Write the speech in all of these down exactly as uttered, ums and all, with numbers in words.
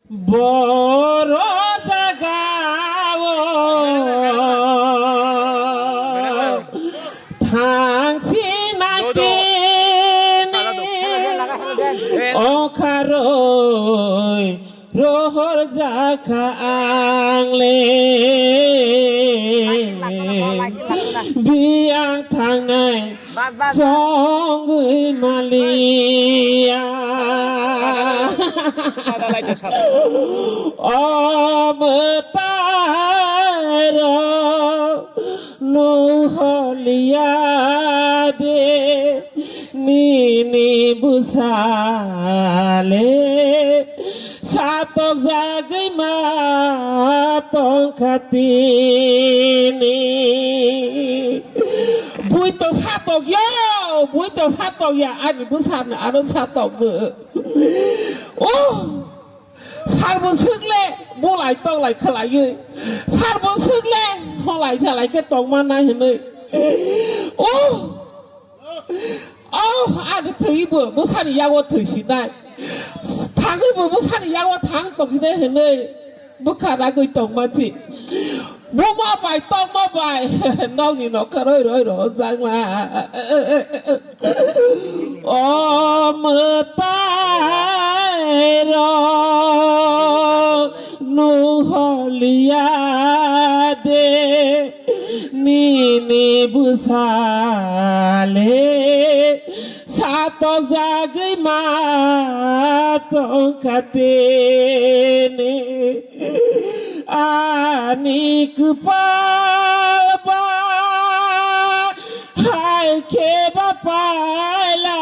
Boro jagao thangsi naikini okharoi rohor jakha angle biyang thangnai Bas, bas, bas. Chongwi maliya. O mwtairok nuholiya de nini bwsale. Satok jagwi ma tongkha tini. Bui to satok ya, bui to satok ya, ani bwsano ano satok go. Oh, sar bo swkle, bolai tonglai khlaiwi. Sar bo swkle, holai salai khe tongma nai hinwi. Oh, Oh, ani thwibo bwsani yago thwisinai. Thangwibo bwsani yago thang tongsinai hinwi bwkha ragwi tongma si. Buma bai tongma bai nokni nokha roi roi rojak la. O mwtai rok nuholiya de. Nini bwsale satok jagwi ma tongkha tini. Ani kwpal ba hai khe ba paila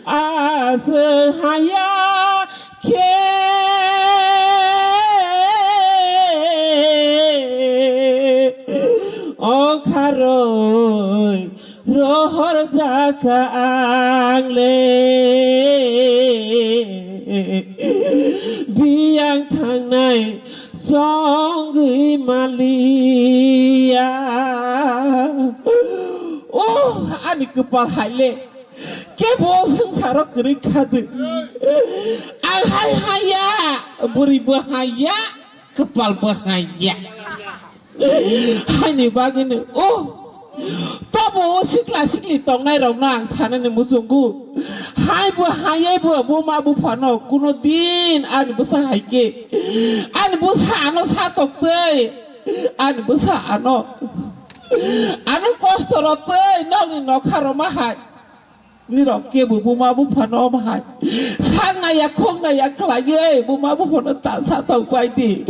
aswk haya khe okharoi rohor jakha angle biyang thangnai chongwi maliya. Oh, ani kwpal haile. Kebo swngcharo kwrwi khadi. Ang hai haya, bwrwi bo haya, kwpal bo haya. Haini bagwino, oh, tobo o sikla sikli tongnai rokno ang sanani muchungo. Hai bo hayai bo buma buphano kuno din ani bwsa hai khe. Ani bwsa ano sa tok tei. Ani bwsa ano. Ano kosto rok tei nokni nokha rok ma hai. Nirok kebo buma buphano omo hai. Sak naiya, khok naiya khlaiwi buma buphano ta sa tong pai di.